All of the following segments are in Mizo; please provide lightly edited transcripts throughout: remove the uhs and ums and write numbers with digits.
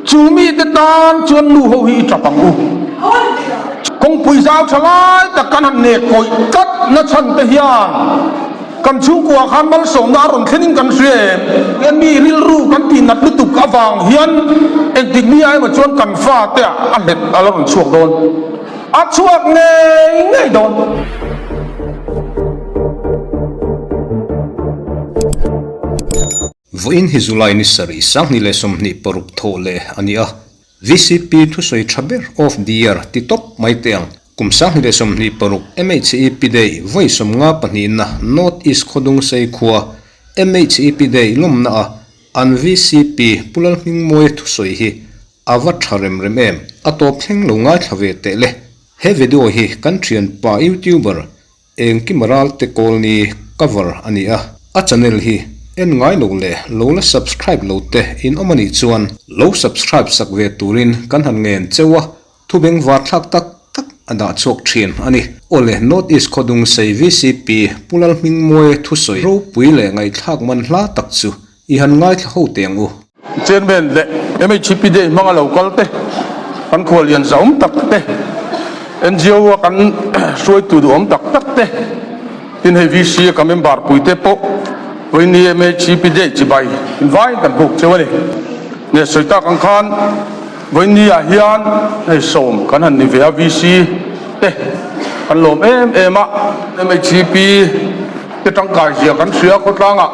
Chu mite tan chuan nu ho hi i tap ang u. Kawngpui zau tha lai tak kan han nek kawih tlat na chhan te hian kan chhungkua khan malsawmna a rawn thlenin kan hria em? Hian mi rilru kan tih nat lutuk avang hian engtik mi ah emaw chuan kan fate ah a hlet a la rawn chhuak dawn. A chhuak ngei ngei dawn. Vawiin hi July ni sarih 2026 thawh leh a ni a, VCP thusawi tha ber of the year ti tawp mai teh ang. Kum 2026 MHEP Day vawi sawmnga pahnihna North East Khawdung Sei khua MHEP Day lawmna a an VCP Pu Lalhmingmawia thusawi hi a va tha rem rem em? A tawp thleng lo ngaithla ve teh le. He video hi kan thianpa YouTuber Engkim Ralte Kawlni cover a ni a, a channel hi en ngai lo leh lo la subscribe lo te in awm a nih chuan lo subscribe sak ve turin kan han ngen cheu a, thu bengvar thlak tak tak a dah chhuak thin a ni. Awle North East Khawdung Sei VCP Pu Lalhmingmawia thusawi ropui leh ngaihthlak man hla tak chu i han ngaithla ho teh ang u. Chairman leh MHP Day hmanga lo kal te, kan khuallian zahawm tak te, NGO a kan hruaitu duhawm tak tak te, tin hei VC a ka member pui te pawh vawiin MHP Day chibai invaiin kan buk cheu a ni. Nge sawi tak ang khan vawiin ah hian hei sawm kan han ni ve a VC te kan lawm em em a, MHP te tangkai zia kan hria khawtlangah.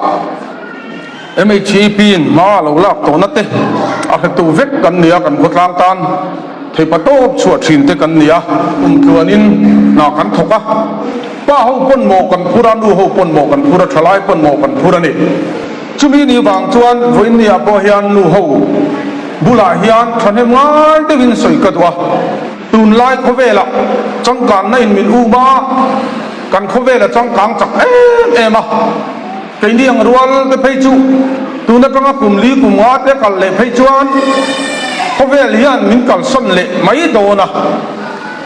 MHEP in hma a lo lak tawhna te a hretu vek kan ni a, kan khawtlang tan theipa tawp chhuah thin te kan ni a, kum tluanin hna kan thawk a, pa ho pawn maw kan phur a, nu ho pawn maw kan phur a, thalai pawn maw kan phur a ni. Chumi ni vang chuan vawiinniah pawh hian nu ho bulah hian thahnem ngai deuhin sawi ka duh a, tunlai khawvelah changkanna in min um a, kan khawvel a changkang chak em em a. Keini ang rual te phei chu tun atanga kum li kum nga te kal leh phei chuan khawvel hian min kalsawn leh mai dawn a.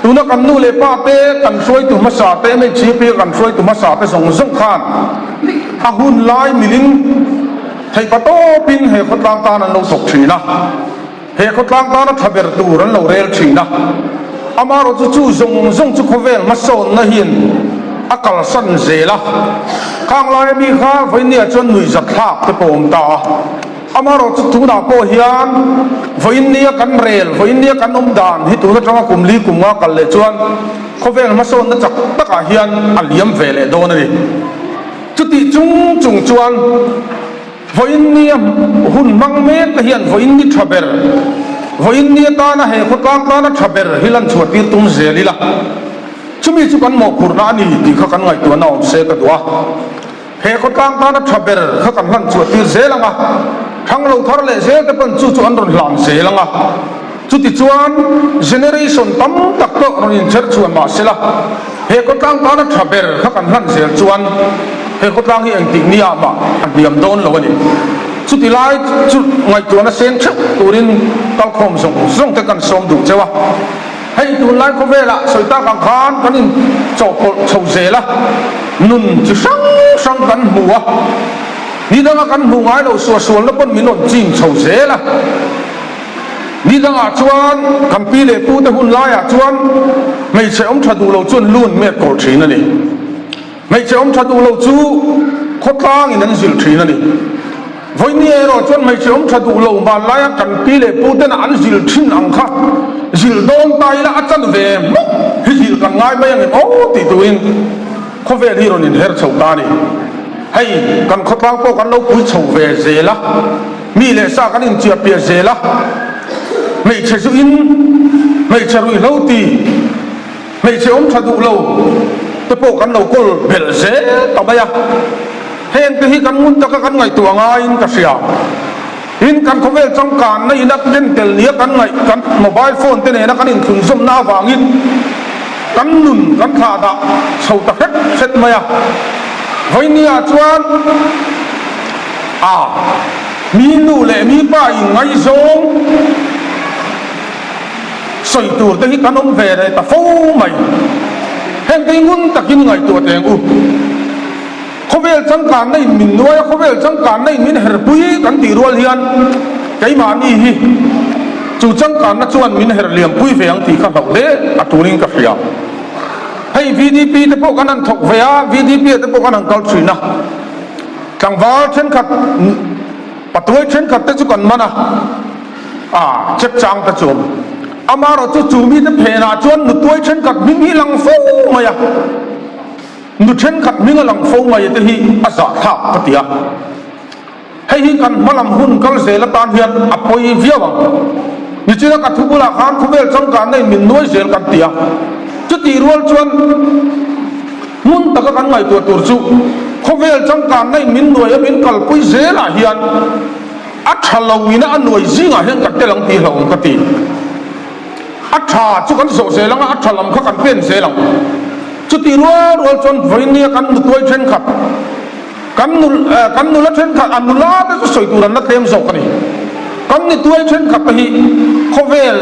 Tuna kan nu leh pa te, kan hruaitu hmasa te, MHCP a kan hruaitu hmasa te zawng zawng khan a hun lai milin theihpa tawpin he khawtlang tan an lo thawk thin a. He khawtlang tana tha ber tur an lo rel thin a, amaherawhchu chu zawng zawng chu khawvel hmasawnna hian a kalsan zel a. Khang laia mi kha vawiinniah chuan nuihzat thlak te pawh a awm ta a, amaherawhchu tunah pawh hian vawiinnia kan rel, vawiinnia kan awm dan hi tun atanga kum li kum nga kal leh chuan khawvel hmasawnna chak takah hian a liam ve leh dawn a ni. Chutih chung chung chuan. Vawiin nia hun hmang mek te hian vawiin ni tha ber, vawiin ni atana he khawtlang tana tha ber hi lan chhuah tir tum zel ila, chumi chu kan mawhphurhna a ni tih kha kan ngaihtuahna awm se ka duh a. He khawtlang tana tha ber kha kan hlan chhuah tir zel ang a, thang lo thar leh zel te pawn chu chu an rawn hlan zel ang a. Chutichuan generation tam tak pawh rawn inchher chhuan mah sela, he khawtlang tana tha ber kha kan hlan zel chuan he khawtlang hi engtik nia mah a hniam dawn lo a ni. Chuti lai chu ngaihtuahna seng theuh turin kalkhawm zawng zawng te kan sawm duh cheu a. Hei tunlai khawvelah sawi tak ang khan kan inchawhpawlh chho zel a, nun chi hrang hrang kan hmu a, ni danga kan hmuh ngai lo suahsualna pawn min rawn ching chho zel a. Ni dangah chuan kan pi leh pute hun laiah chuan hmeichhe awm tha duh lo chuan lu an met kawlh thin a ni. Hmeichhe awm tha duh lo chu khawtlangin an zilh thin a ni. Vawinia erawh chuan hmeichhe awm tha duh lo hmanlaia kan pi leh putena an zilh thin ang kha zilh dawn ta ila a chan ve hmawk hi zilh kan ngai mai ang em aw tih turin khawvel hi rawn inher chho ta a ni. Hei kan khawtlang pawh kan lo pui chho ve zel a. Mi leh sa kan inchiah piah zel a, hmeichhe zu in, hmeichhe ruihhlo ti, hmeichhe awm tha duh lo te pawh kan lo kawl belh zel ta mai a. Heng te hi kan ngun taka kan ngaihtuah ngaiin ka hria. Tin, kan khawvel changkanna in a ken tel nia kan ngaih kan mobile phone te nena kan inthlunzawmna avangin kan nun kan thlah dah chho ta hret hret mai a. Vawinia chuan. A, mi nu leh mi pa in ngaihzawng sawi tur te hi kan awm ve leh ta fo mai. Heng te hi ngun takin ngaihtuah teh ang u. Khawvel changkanna in min nuai a, khawvel changkanna in min herpui kan tih rual hian keimahni hi. Chu changkanna chuan min her liampui ve ang tih kha hlauh hle a tulin ka hria. Hei VDP te pawh kan han thawk ve a, VDP ah te pawh kan han kal thin a. Tlangval thenkhat, patuai thenkhat te chu kan man a, a check chang te chu awm. Amaherawhchu chu mite phenah chuan nutuai thenkhat hming hi lang fo mai a. Nu thenkhat hming a lang fo mai te hi a zahthlak ka ti a. Hei hi kan hmalam hun kal zel atan hian a pawi viau ang. Nichina ka thu bulah khan khawvel changkanna in min nuai zel kan ti a. Chutih rual chuan hmun taka kan ngaihtuah tur chu khawvel changkanna in min nuai a min kalpui zelah hian a tha lo ina a nuai zingah hian kan tel ang tih hlauhawm ka ti. A tha chu kan zawh zel ang a, a tha lam kha kan pen zel ang. Chutih rual rual chuan vawinia kan nutuai thenkhat, kan nu kan nula thenkhat, a nula te chu sawi tur an la tlem zawk a ni. Kan nituai thenkhat te hi khawvel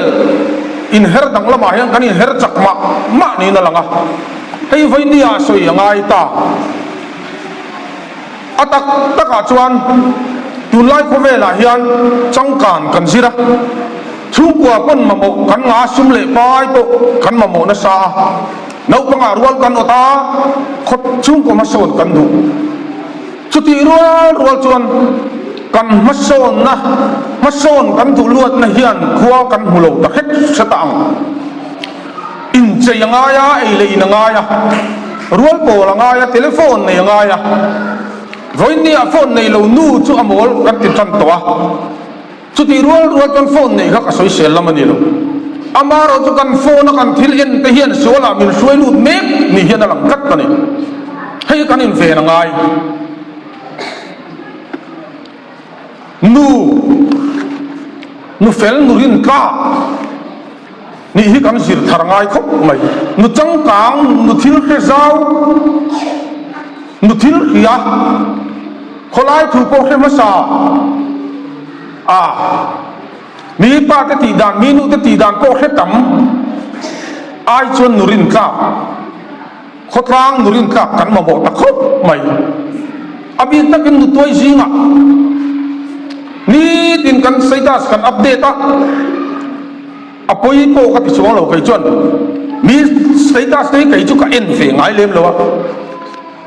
inher dang lamah hian kan inher chak mah mah niin a lang a, hei vawinia sawi a ngai ta. A tak takah chuan tunlai khawvelah hian changkan kan zir a, chhungkua pawn mamawh kan nga sum leh pai pawh kan mamawh nasa a, naupangah rual kan awt a, khaw chhungkaw hmasawn kan duh. Chutih rual rual chuan kan hmasawnna hmasawn kan duh luatna hian khua kan hmu lo ta hret hret a ang. Inchei a ngai a, ei leh in a ngai a, rual pawl a ngai a, telephone nei a ngai a. Vawiinniah phone nei lo nu chu a mawl kan ti tan tawh a, chutih rual rual chuan phone neih kha ka sawisel lam a ni lo. Amaherawh chu kan phone a kan thil en te hian sualah min hruai lut mek ni hian a lang tlat a ni. Hei kan inven a ngai. Nu, nu fel, nu rintlak. Nih hi kan zir thar ngai khawp mai. Nu changkang, nu thil hre zau, nu thil hria, khawlai thu pawh hre hmasa a, mi pa te tih dan, mi nu te tih dan pawh hre tam ai chuan nu rintlak. Khawtlang nu rintlak kan mamawh ta khawp mai. A bik takin nu tuai zingah nitin kan status kan update a, a pawi pawh ka ti chuang lo kei chuan mi status te hi kei chu ka en ve ngai lem lo a,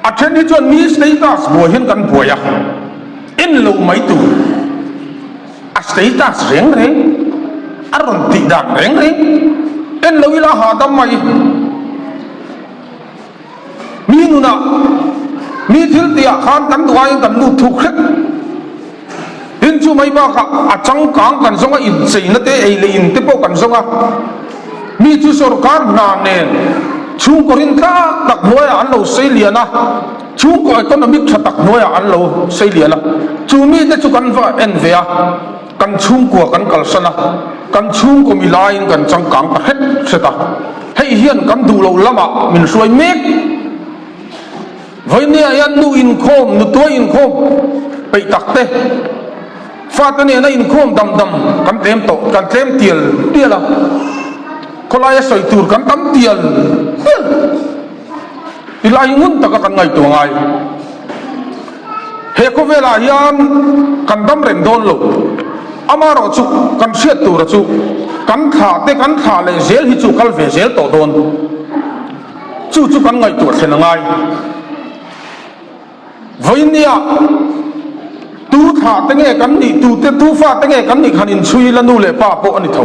a then hi chuan mi status buai hian kan buai a, en lo mai tur a status reng reng a rawn tih dan reng reng en lo ila hahdam mai. Mi nunah, mi thil tihah khan kan duh aiin kan lut thuk hret. Tin chu mai bakah a changkang kan zawng a, incheina te, ei leh in te pawh kan zawng a. Mi chu sorkar hna nen chhungkaw rin tlak tak hnuaiah an lo sei lian a, chhungkaw economic tha tak hnuaiah an lo sei lian a. Chu mite chu kan va en ve a. Kan chhungkua kan kalsan a, kan chhungkaw mi laiin kan changkang ta hret hret a, hei hian kan duh loh lamah min hruai mek. Vawinia hian nu inkhawm, nu tuai inkhawm peih tak te, fate nena inkhawm dam dam kan tlem tawh, kan tlem tial tial a, khawlaia sawi tur kan tam tial tial. Tilai ngun taka kan ngaihtuah ngai. He khawvelah hian kan dam reng dawn lo. Amaherawh chu kan hriat tura chu kan thlah te kan thlah leh zel hi chu kal ve zel tawh dawn. Chu chu kan ngaihtuah thlen a ngai. Vawinia tu thlah te nge kan nih, tu te tu fa te nge kan nih khan inchhui la nu leh pa pawh a ni tho.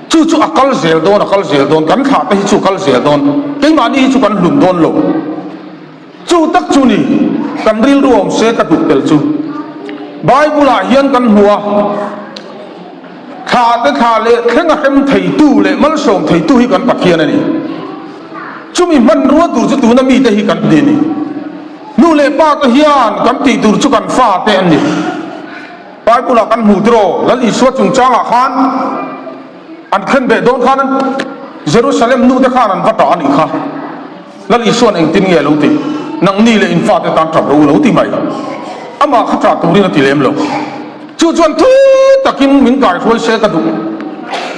Chu chu a kal zel dawn, a kal zel dawn, kan thlah te hi chu a kal zel dawn. Keimahni hi chu kan hlun dawn lo. Chu tak chu ni, kan rilru awm se ka duh tel chu. Bible ah hian kan hmu a, thla te thla leh thleng a hrem theitu leh malsawm theitu hi kan Pathian a ni. Chumi hmanrua tur chu tuna mite hi kan ti a ni. Nu leh pa te hian kan tih tur chu kan fa te an ni. Bible ah kan hmu tiraw, Lal Isua chungchangah khan an khenbeh dawn khan Jerusalem nu te khan an va tah a nih kha. Lal Isua'n engtin nge a lo ti? Nangni leh in fate tan ṭap ro lo ti mai. Amah kha ṭah turin a ti lem lo. Chu chuan thui takin min kaihruai se ka duh.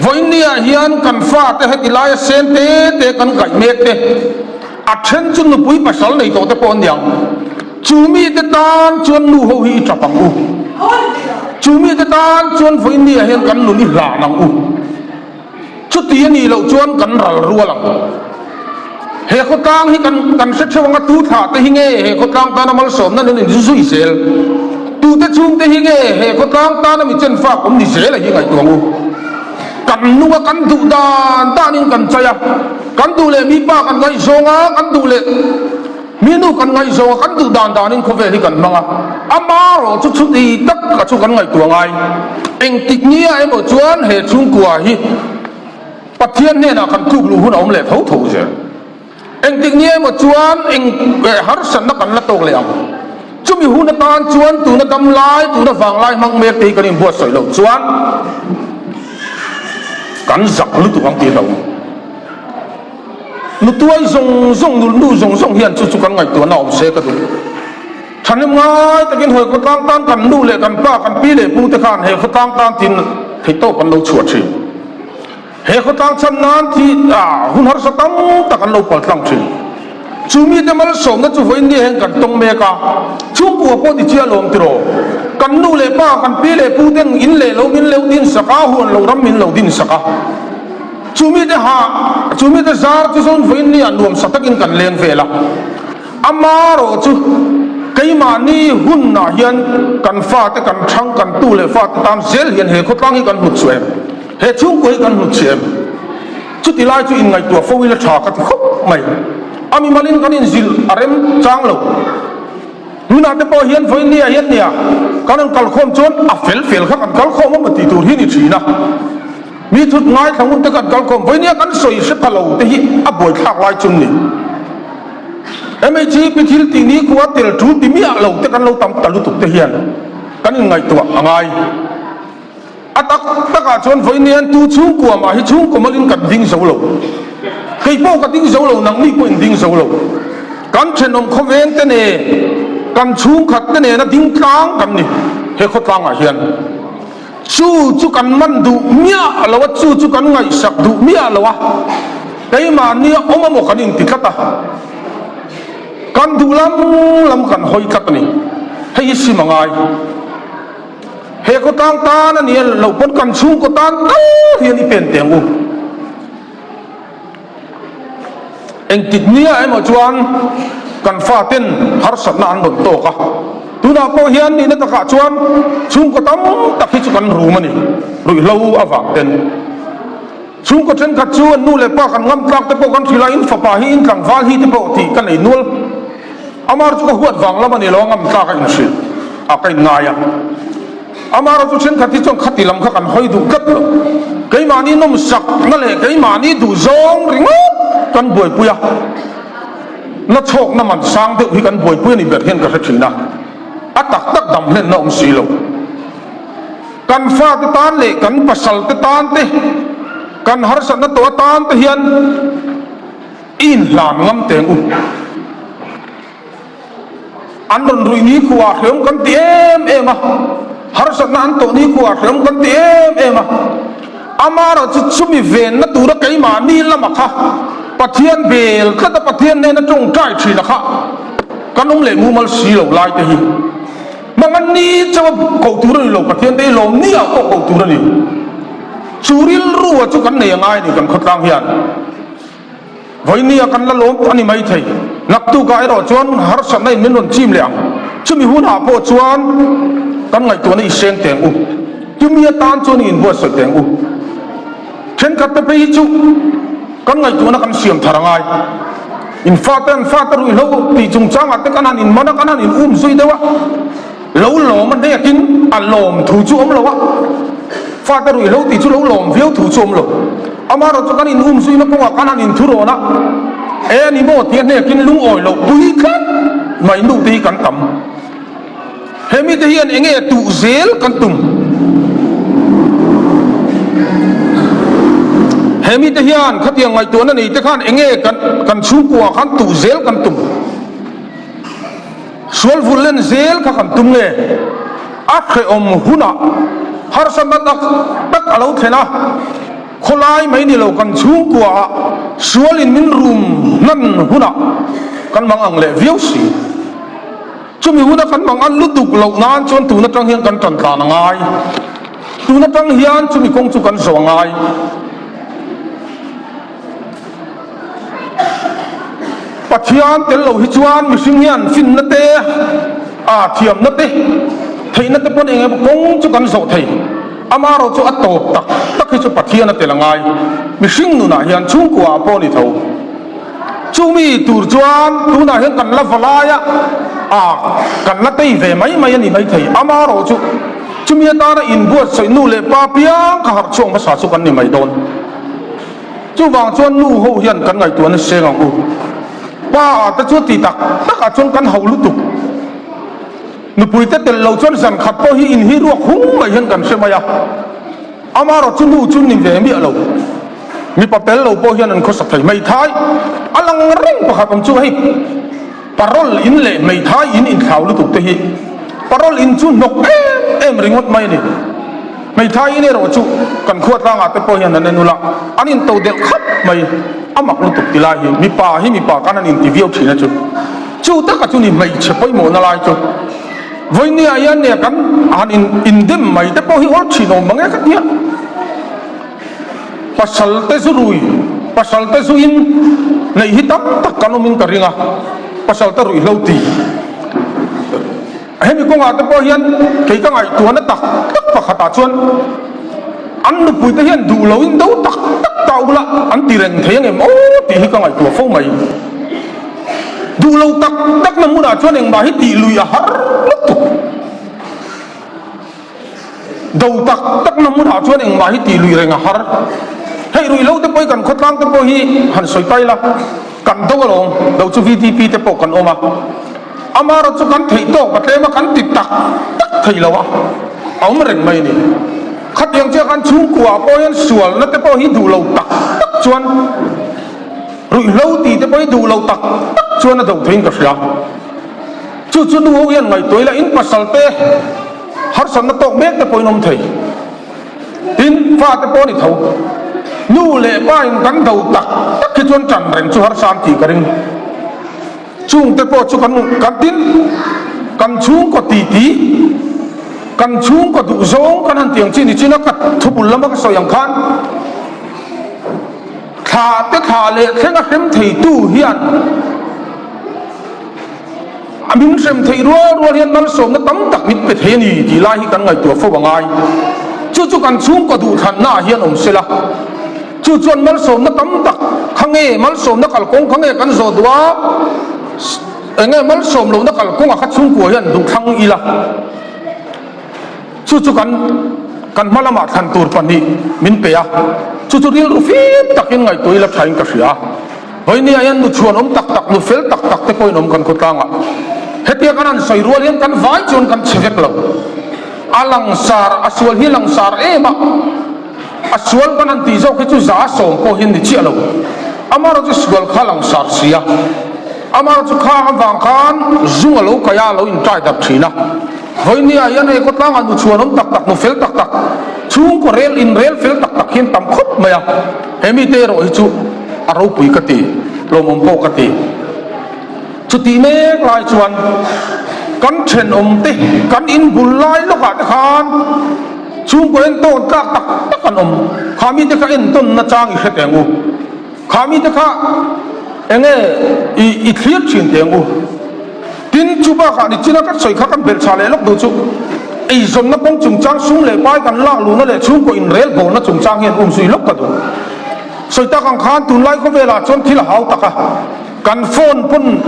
Vawiinniah hian kan fate heti laia sen te te kan kaih mek te, a ṭhen chu nupui pasal nei tawh te pawh an ni ang. Chu mite tan chuan nu ho hi i ṭap ang u. Chu mite tan chuan vawiin ah hian kan nun i hlan ang u. Chuti a nih loh chuan kan ral rual ang. He khawtlang hi kan kan hre theuh ang a, tu thlah te hi nge he khawtlang tana malsawmna nun in zu zui zel? Tute chhungte hi nge he khawtlang tana mi chenfak awm ni zel a hi ngaihtuah ang u. Kan nung a, kan duh dan danin kan chai a, kan duh leh mipa kan ngaihzawng a, kan duh leh Mi nu kan ngaihzawng a, kan duh dan danin khawvel hi kan hmang a, amarawh chu chuti tak a chu kan ngaihtuah ngai. Engtik nia emaw chuan he chhungkua hi Pathian hnenah kan tluk luh hun a awm leh tho tho zel. Engtik nia emaw chuan eng harsatna kan la tawk leh ang. Chumi hun atan chuan tuna dam lai, tuna vanglai hmang mek te hi kan inbuatsaih loh chuan kan zak lutuk ang tih hlauh. Nutuai zawng zawng, nulnu zawng zawng hian chu chu kan ngaihtuahna awm se ka duh. Thahnem ngai takin hawi khawtlang tan kan nu leh kan pa, kan pi leh pu te khan he khawtlang tan tin theihtawp an lo chhuah thin. He khawtlang chhan nan thi ah hun harsa tam tak an lo pal tlang thin. Chu mite malsawmna chu vawiin ni heng kan tawng mek a, chhungkua pawh ti chiah lawm tiraw? Kan nu leh pa, kan pi leh pu ten in leh lo min lo din sak a, huan lo ram min lo din sak a. Chu mite ha, chu mite zar chu zawn vawiin ni ah nuamsa takin kan leng vel a. Amarawh chu keimahni hunah hian kan fate kan thang, kan tu leh fate tan zel hian he khawtlang hi kan hlut chhuah em? He chhungkua hi kan hlut chhuah em? Chuti lai chu inngaihtuah fo ila tha ka ti khawp mai. A mimalin kan inzilh a rem chang lo. Tunah te pawh hian vawiin ni ah hian nia kan rawn kalkhawm chuan a fel fel kha kan kalkhawm a maw tih tur hi ni thin a. Mi thut ngaithla ngun te kan kalkhawm vawiin nia kan sawi hre pha lo te hi a buaithlak lai chun ni. MHEP thil tih ni khua tel tul ti miah lo te kan lo tam ta lutuk te hian kan inngaihtuah a ngai. A tak takah chuan vawiin nia tu chhungkua mah hi chhungkaw malin kan ding zo lo. Kei pawh ka ding zo lo, nangni pawh in ding zo lo. Kan thenawm khawveng te nen, kan chhungkhat te nena ding tlang kan ni he khawtlangah hian. Chu chu kan man duh miah lo a, chu chu kan ngaihsak duh miah lo a, keimahni a awm amaw kan inti tlat a, kan duh lam lam kan hawi tlat a ni. Hei hi sim a ngai. He khawtlang tan a nia lo pawn kan chhungkaw tan tal hian i pen teh ang u. Engtik nia emaw chuan kan faten harsatna an rawn tawk a, tunah pawh hian nihna takah chuan chhungkaw tam tak hi chu kan rum a ni, ruihhlo avang ten. Chhungkaw thenkhat chu an nu leh pa kan ngam tlak te pawh kan hrilh a, in fapa hi in tlangval hi te pawh tih ka nei nual. Amar chu ka huat vang lam a ni lo a, ngam tlak a inhrilh a ka inngai a. Amarawh chu thenkhat hi chuan khati lam kha kan hawi duh tlat lo. Keimahni nawmsakna leh keimahni duhzawng ringawt kan buaipui a, na chhawkna man sang deuh hi kan buaipui a ni ber hian ka hre thin a, a tak tak dam hlenna awm si lo. Kan fate tan leh kan pasalte tan te, kan harsatna tawh atan te hian i inhlan ngam teng u. An rawn ruih ni khuah hreawm kan ti em em a, harsatna an tawh ni khuah hreawm kan ti em em a. Amarawh chu chumi venna tura keimahni lama kha Pathian bel tlat a, Pathian hnena tawngtai thina kha kan awm leh mumal si lo lai te hi hmang ni chauh a koh tur a ni lo, Pathian te hi lawm ni ah pawh koh tur a ni. Chu rilru a chu kan nei a ngai a ni kan khawtlang hian. Vawinia kan la lawm a ni maithei. Naktukah erawh chuan harsatna in min rawn chim leh ang. Chumi hunah pawh chuan kan ngaihtuahna i seng teng u. Tumi atan chuan i inbuatsaih teng u. Thenkhat te phei hi chu kan ngaihtuahna kan siam thar a ngai. In fate an fate ruihhlo tih chungchangah te kan han inman a, kan han in um zui deuh a. Lo lawm a hnekin a lawm thu chu awm lo a, fate ruihhlo tih chu lo lawm viau thu chu awm lo. Amaherawh chu kan in um zuina kawngah kan han inthu rawn a, e a ni maw tih a hnekin lungawi loh pui tlat mai nu te hi kan tam. He mite hian eng nge tuh zel kan tum? He mite hian khatiang ngaihtuahna nei te khan eng nge kan chhungkuaah khan tuh zel kan tum? Sual vul len zel kha kan tum nge? A hrehawm hunah harsatna tak tak a lo thlen a, khawlai mai ni lo kan chhungkuaah sualin min rum hnan hunah kan mang ang leh viau si. Chumi huna kan mang an lutuk loh nan chuan tun atang hian kan tan tlan a ngai. Tun atang hian chumi kawng chu kan zawh a ngai. Pathian tel lo hi chuan mihring hian finna te, a thiamna te, theihna te pawn eng emaw kawng chu kan zawh thei. Amaherawh chu a tawp tak tak hi chu Pathian a tel a ngai. Mihring nunah hian chhungkua ah pawh a ni tho. Chumi tur chuan tunah hian kan la va laia a kan la tei ve mai mai a ni maithei. Amaherawh chu chumi atana inbuatsaih nu leh pa piang ka harh chhuak hmasa chu kan ni mai dawn. Chuvang chuan nu ho hian kan ngaihtuahna seng ang u. Pa ah te chu ti tak tak ah chuan kan hauh lutuk. Nupui te telh lo chuan zan khat pawh hi in hi ruak hung mai hian kan hre mai a. Amaherawh chu nu chu ni ve miah lo. Mipa tel lo pawh hian an khawsak thei. Hmeithai a lang reng pakhat awm chu hei parole in leh hmeithai in inthlau lutuk te hi parole in chu hnawk em em ringawt mai a ni. Hmeithai in erawh chu kan khua tlangah te pawh hian an en ula an into delh khap mai a mak lutuk ti lai hi mipa hi mipa khan an inti viau thin a chu. Chu taka chu ni hmeichhe pawimawhna lai chu vawinia hian nia kan han indem mai te pawh hi awl thin awm mang e ka tia. Pasal te zu rui, pasal te zu in neih hi tam tak kan awmin ka ring a, pasal te ruihhlo ti. Hemi kawngah te pawh hian kei ka ngaihtuahna tak tak pakhatah chuan an nupui te hian duh loin do tak tak ta ula an ti reng thei angem aw tih hi ka ngaihtuah fo mai. Duh lo tak takna hmunah chuan engmah hi tih lui a har lutuk. Do tak tak na hmunah chuan engmah hi tih lui reng a har. Hei ruih lo te pawh hi kan khawtlang te pawh hi han sawi tai la, kan do alawm, do chu VDP te pawh kan awm a. Amaherawh chu kan theih tawk a tlem a, kan ti tak tak thei lo a, a awm reng mai a ni. Khatiang chiah khan chhungkua ah pawh hian sualna te pawh hi duh lo tak tak chuan ruihhlo tih te pawh hi duh lo tak tak chuan a do theiin ka hria. Chu chu nu ho hian ngaihtuah ila in pasal te harsatna tawk mek te pawhin awm thei. Tin, fa te pawh a ni tho. Nu leh pa in kan do tak tak hi chuan tan reng chu harsa an tih ka ring. Chung te pawh chu kan kan tin kan chhungkaw titi, kan chhungkaw duh zawng kan han ti ang chi ni chin a ka thubul lama ka sawi ang khan thla te thla leh thleng a hrem theitu hian A min hrem theih rual rual hian malsawmna tam tak min pe thei a ni tih lai hi kan ngaihtuah fo a ngai. Chu chu kan chhungkaw duhthlannaah hian awm se la, chu chuan malsawmna tam tak kha nge malsawmna kalkawng kha nge kan zawh duh a, eng nge malsawm lohna kalkawngah kha chhungkua hian duhthlang ila. Chu chu kan kan hma lamah thlan tur pahnih min pe a, chu chu rilru fim takin ngaihtuah ila thain ka hria. Vawinia hian nu chhuan awm tak tak, nu fel tak tak te pawhin awm kan khawtlangah. Hetia kan han sawi rual hian kan vai chuan kan chhe vek lo. A langsar, a sual hi langsar em a, a sual kan han tih zawk hi chu za sawm pawh hian ni chiah lo. Amaherawh chu sual kha langsar si a, amaherawh chu khang avang khan zung a lo kaih a, a lo intai darh thin a. Vawinia hian hei khawtlangah nu chhuan awm tak tak, nu fel tak tak, chhungkaw rel inrel fel tak tak hian tam khawp mai a. He mite erawh hi chu a ropui ka ti, lawmawm pawh ka ti. Chutih mek lai chuan kan thenawmte, kan inbul lai lawkah te khan chhungkaw entawn tlak tak tak an awm. Kha mite kha entawn nachang i hre teng u. Kha mite kha enge i i thlir thin teng u. Tin, chu bakah nichina ka sawi kha kan belhchhah leh lawk duh chu eizawnna kawng chungchang sum leh pai kan lak luhna leh chhungkaw inrel bawlna chungchang hian umzui lawk ka duh. Sawi tak ang khan tunlai khawvelah chuan thil a hau tak a, kan phone pawn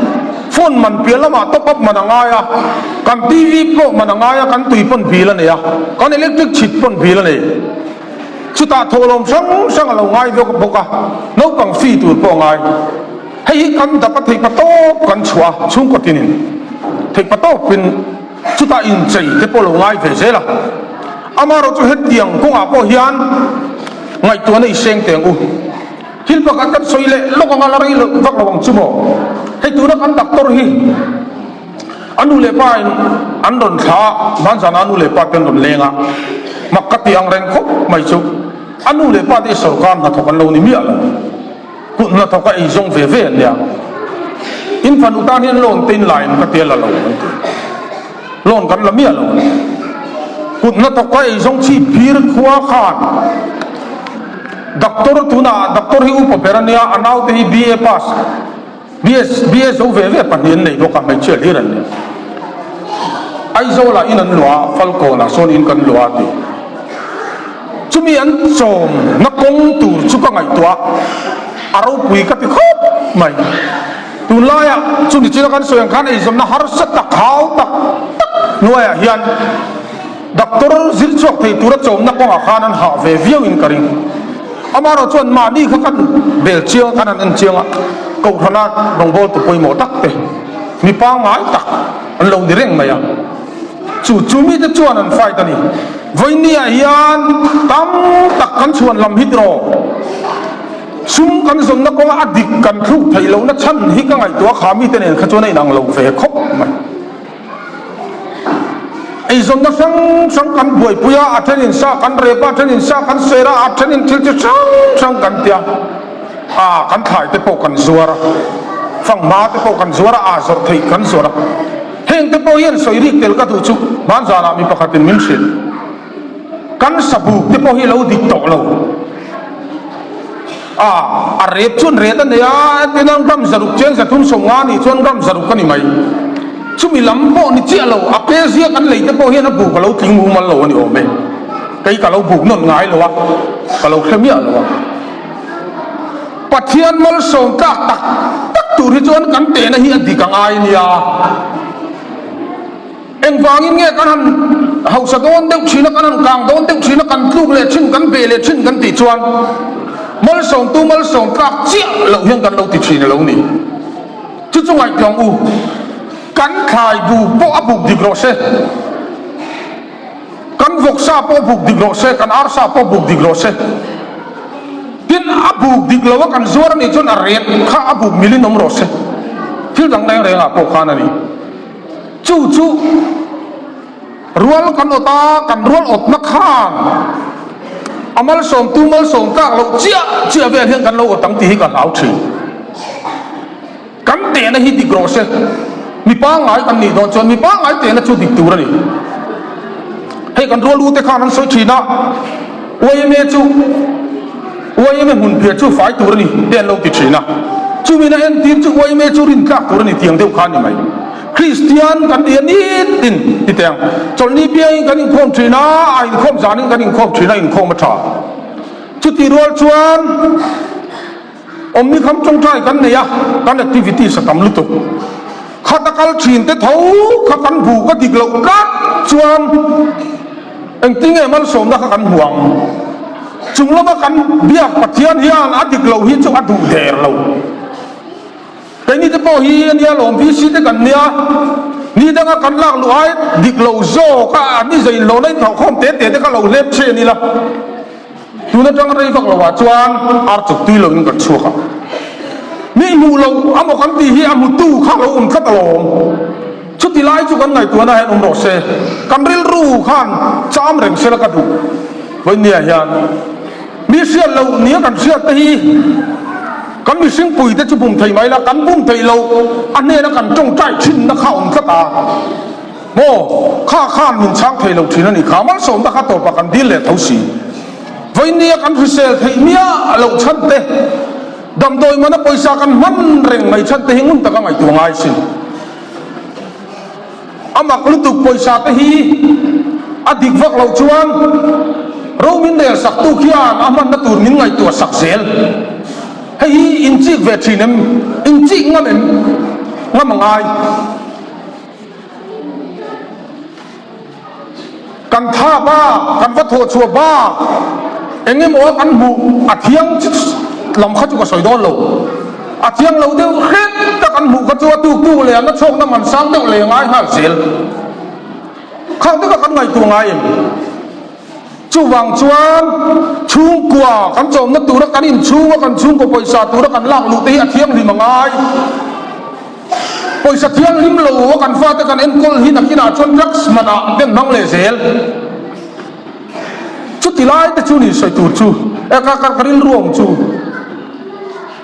phone man piah lamah top up man a ngai a, kan TV pawh man a ngai a, kan tui pawn bill a nei a, kan electric chhit pawn bill a nei. Chutah thawhlawm hrang hrang a lo ngai vek bawk a, naupang fee tur pawh a ngai. Hei hi kan dap a theih patawp kan chhuah a, chhungkaw tinin theih patawpin chutah inchei te pawh lo ngai ve zel a. Amaherawh chu hetiang kawngah pawh hian ngaihtuahna i seng teng u. Thil pakhat kan sawi leh lawk anga la rei vak lo ang chu maw? Hei tuna kan doctor hi a nu leh pa in an rawn thla a, hmanzana a nu leh pa te an rawn leng a, mak ka ti ang reng khawp mai chu a nu leh pa te hi sawrkar hnathawk an lo ni miah lo. Kut hnathawk a eizawng ve ve an nia. In fanu tan hian loan te in la em ka ti a la lo an ti. Loan kan la miah lo a ni. Kut hnathawk a eizawng chhip phir khua khan Doctor tunah Doctor hi upa ber a nia, a naute hi BA pass, BS, BA zo ve ve pahnih an nei bawk a, hmeichhia hlir an ni. Aizawlah in an luah a, Falkawnah sawn in kan luah a ti. Chumi an chawmna kawng tur chu ka ngaihtuah a, a ropui ka ti khawp mai. Tunlaiah chumi china kan sawi ang khan eizawnna harsa tak, hau tak tak hnuaiah hian doctor zir chhuak thei tura chawmna kawngah khan an hah ve viau in ka ring. Amaherawh chuan mahni kha kan bel chiang a, kan han en chiang a, Kohhrana rawngbawltu pawimawh tak te, mi pangngai tak an lo ni reng mai a. Chu chu mite chuan an fight a ni. Vawinia hian tam tak kan chhuan lam hi tiraw? Sum kan zawnna kawnga a dik kan thluk theih lohna chhan hi ka ngaihtuah kha mite nen kha chuan a inang lo ve khawp mai. Eizawnna hrang hrang kan buaipui a, a thenin sa kan rep a, a thenin sa kan ser a, a thenin thil chi hrang hrang kan ti a, aa kan thlai te pawh kan zuar a, fanghma te pawh kan zuar a, aa zawrh theih kan zawrh a. Heng te pawh hian sawi rik tel ka duh chu hmanzanah mi pakhatin min hrilh. Kan sabuk te pawh hi lo dik tawh lo. A, a ret chuan ret a nei a, entirna gram zaruk chen 350 nih chuan gram zaruk a ni mai. Chumi lam pawh ni chiah lo, a pe zia kan lei te pawh hian a buk a lo tling mumal lo a ni awm e. Kei ka lo buk nawn ngai lo a, ka lo hre miah lo a. Pathian malsawm tlak tak tak tur hi chuan kan tehna hi a dik a ngai nia. Engvangin nge kan han hausa dawn deuh thin a, kan han kang dawn deuh thin a, kan tluk leh thin, kan be leh thin kan tih chuan malsawmtu malsawm tlak chiah loh hian kan lo ti thin a lo ni. Chu chu ngaihtuah ang u, kan thlai buk pawh a buk dik rawh se. Kan vawksa pawh buk dik rawh se, kan arsa pawh buk dik rawh se. Tin, a buk dik lo a kan zuar a nih chuan a ret kha a buk milin awm rawh se. Thil dang reng rengah pawh khan a ni. Chu chu rual kan awt a, kan rual awtna khan a malsawmtu malsawm tlak loh chiah chiah vel hian kan lo awt ang tih hi ka hlau thin. Kan tehna hi dik rawh se. Mi pangngai kan nih dawn chuan mi pangngai tehna chu dik tur a ni. Hei kan rual ute khan an sawi thin a, YMA chu YMA hmun phiah chu fai tur a ni te an lo ti thin a. Chumina entir chu YMA chu rin tlak tur a ni tiang deuh kha a ni mai. Kristian kan ni a nitin ti teh ang. Chawlhni piangin kan inkhawm thin a, a inkhawm zanin kan inkhawm thin a, inkhawm a tha. Chutih rual chuan. Awmni kham tawngtai kan nei a, kan activities a tam lutuk. Khat a kal thin te tho kha kan buk a dik loh tlat chuan engtinge malsawmna kha kan hmu ang? Chung lama kan biak Pathian hian a dik loh hi chu a duh der lo. Keini te pawh hi a nia lawm VC te kan nia, ni danga kan lak luh ai dik lo zawk a, an ni zein hlawhna inthawhkhawm te te te kha lo hlep che ni la. Tun atang rei vak loah chuan ar chuk tui loin kan chhuak a, mi hmuh loh a maw kan tih hi a hmutu kha lo awm tlat alawm. Chuti lai chu kan ngaihtuahna hian awm rawh se, kan rilru khan cham reng sela ka duh. Vawinia hian mi hriat loh nia kan hriat te hi kan mihring pui te chu bum thei mai la, kan bum theih loh a hnena kan tawngtai thinna kha awm tlat a. Maw, kha khan min chhang thei lo thin a ni kha, malsawmna kha tawpah kan dil leh tho si. Vawinia kan hrisel theih miah loh chhan te, damdawi mana pawisa kan hman reng mai chhan te hi ngun taka ngaihtuah ngai sin. A mak lutuk pawisa te hi a dik vak loh chuan ro min rel sak tu khian a hmanna tur min ngaihtuah sak zel. Hei hi inchik ve thin em? Inchik ngam em? Ngam a ngai. Kan tha bak, kan va thawh chhuah bak, eng emaw a kan hmuh a thiang lam kha chu ka sawi dawn lo. A thiang lo deuh hret ta kan hmuh kha chu a tuk tuk leh a na chhawkna man sang deuh leh ngai nghal zel. Khang te kha kan ngaihtuah ngai em? Chuvang chuan chhungkua kan chawmna tura kan inchhunga kan chhungkaw pawisa tura kan lak luh te hi a thianghlim a ngai. Pawisa thianghlim lo a kan fate kan enkawl hi nakinah chuan drugs manah ten hmang leh zel. Chuti lai te chu ni sawi tur chu e ka ka ka rilru ang chu.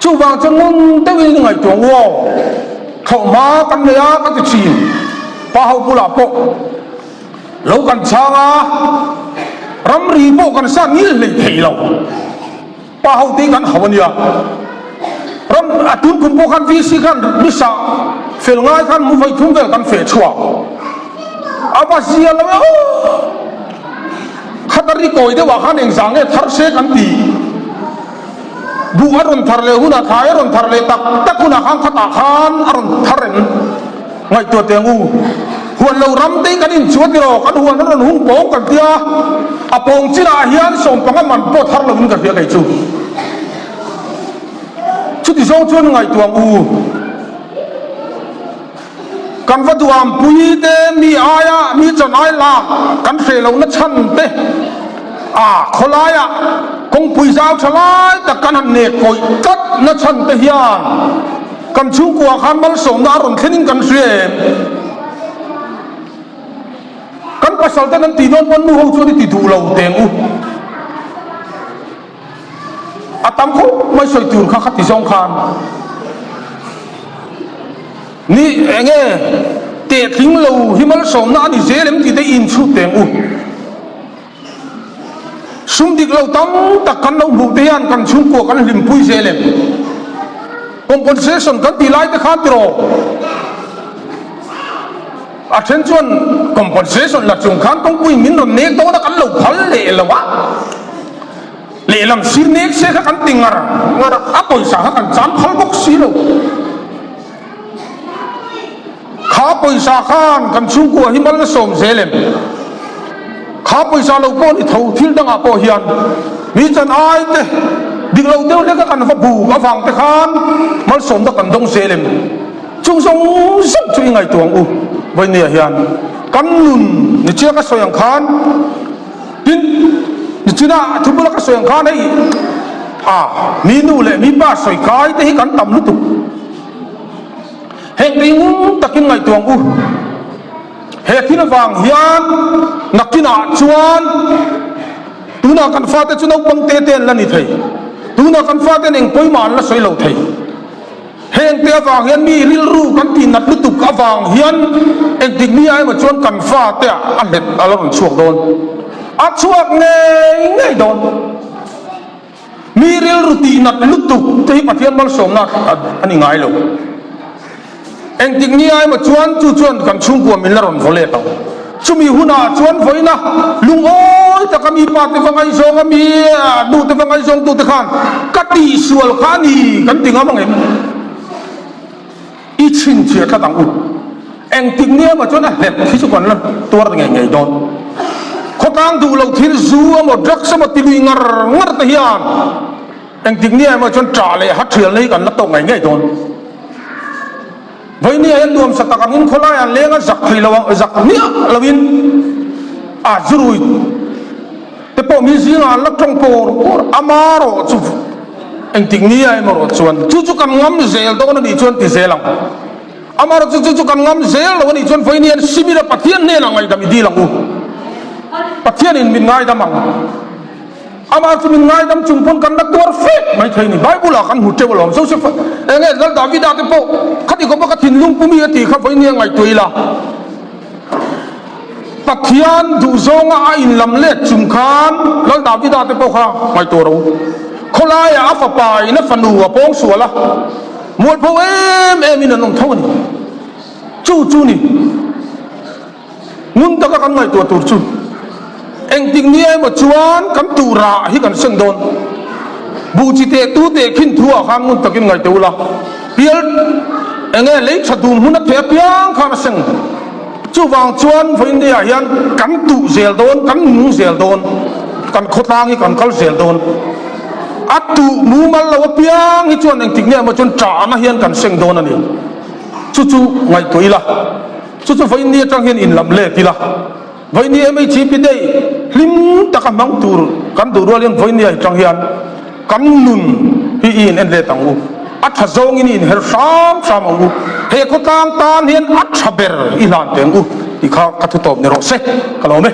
Chuvang chuan ngun deuhin i ngaihtuah ang u aw. Thlawhhma kan nei a ka ti thin. Pa ho bulah pawh lo kan chhang a, ramri pawh kan sat ngil hlei thei lo. Pa ho te kan hau a nia. Ram a tun kum pawh khan VC khan nisa fel ngai khan mu vawi thum vel kan feh chhuak. A va zia lo e aw. Khat a ri kawi deuh ah khan engzah nge thar se kan ti. Buh a rawn thar leh hunah thlai a rawn thar leh tak tak hunah khan khatah khan a rawn thar em ngaihtuah teh ang u. Huan lo ram te kan inchuah tiraw kan huan a rawn hung pawng kan tia a pawng chinah hian sawmpanga man pawh thar lovin ka hria kei chu. Chuti zawng chuan ngaihtuah ang u. Kan va duampui te mi aia mi chan ai lak kan hreh lohna chhan te a khawlaia kawngpui zau tha lai tak kan han nek kawih tlat na chhan te hian kan chhungkua khan malsawmna a rawn thlenin kan hria em? Kan pasal ten an tih dawn pawn nu ho chuan i ti duh lo teng u. A tam khawp mai sawi tur kha khati zawng khan ni enge tehtling lo hi malsawmna a ni zel em tih te i inchhut teng u. Sum dik lo tam tak kan lo hmuh te hian kan chhungkua kan hlimpui zel em? Compensation kan tih lai te khan tiraw? A then chuan compensation la chung khan kawngpui min rawn nek dawn a kan lo phal leh lo a, lehlam sir nek se kha kan ti ngar ngar a, a pawisa kha kan chan phal bawk si lo. Kha pawisa khan kan chhungkua hi mal a sawm zel em? Kha pawisa lo pawh ni tho thil dangah pawh hian mi chan ai te dik lo deuh hlek a kan va buk avang te khan malsawmna kan dawng zel em? Chung zawng zawng chu i ngaihtuah ang u, Vawinia hian kan nun ni chiah ka sawi ang khan, tin ni chinah thu bula ka sawi ang khan hei a mi nu leh mi pa sawi kai te hi kan tam lutuk. Heng tei ngun takin ngaihtuah ang u, he thil avang hian nakinah chuan tunah kan fate chu naupang te te an la ni thei, tunah kan faten eng pawimah an la sawi lo thei. Hengte avang hian mi rilru kan tih nat lutuk avang hian engtik ni ah emaw chuan kan fate ah a hlet a la rawn chhuak dawn. A chhuak ngei ngei dawn. Mi rilru tih nat lutuk te hi Pathian malsawmna a ni ngai lo. Engtik ni ah emaw chuan chu chuan kan chhungkua min la rawn vaw let ang. Chumi hunah chuan vawiina lungawi taka mi pa te va ngaihzawng a mi nu te va ngaihzawng tute khan ka tihsual kha a ni kan ti ngam ang em? I chhinchhiah tlat ang u. Engtik nia emaw chuan a hlet hi chu kan la tuar ngei ngei dawn. Khawtlang duh lo thil zu emaw drugs emaw ti lui ngar ngar te hian engtik nia emaw chuan ṭah leh hathialna hi kan la tawk ngei ngei dawn. Vawinia hian nuamsa tak angin khawlaiah an leng a, zak thei lo ang, zak miah loin a zurui te pawh mi zingah an la tawng pawr pawr a, amarawh chu engtik nia emaw rawh chuan chu chu kan ngam zel dawn a nih chuan ti zel ang, amarawh chu chu chu kan ngam zel lo a nih chuan vawinia hian simila Pathian hnenah ngaihdam i dil ang u, Pathianin min ngaidam ang. Amah chu min ngaidam chung pawn kan la tuar fek mai thei ni. Bible ah kan hmu teuh alawm. Joseph eng nge Lal Davida te pawh khati khawpa ka thinlung pumi a tih kha vawinia ngaihtuah ila. Pathian duhzawnga a inlam let chung khan Lal Davida te pawh kha ngaihtuah ro. Khawlaiah a fapa in a fanu a pawng sual a, mualpho em em in an awm tho a ni. Chu chu ni. Ngun taka kan ngaihtuah tur chu engtik nia emaw chuan kan tuh rah hi kan seng dawn. Buh chi teh tu teh khin thu ah khan ngun takin ngaihtuah ula, pial enge lei tha dum hmun a theh apiang khan a seng. Chuvang chuan vawiin ah hian kan tuh zel dawn, kan nung zel dawn, kan khawtlang hi kan kal zel dawn. A tuh mumal lo apiang hi chuan engtik nia emaw chuan ṭahna hian kan seng dawn a ni. Chu chu ngaihtuah ila. Chu chu vawiin atang hian inlam let ila, vawiin MHP day hlim taka hmang tur kan duh rual hian vawiin atang hian kan nun hi i in en let ang u, a tha zawngin i inher hram hram ang u, he khawtlang tan hian a tha ber i hlan teh ang u tih kha ka thu tawp ni rawh se, ka lawm e.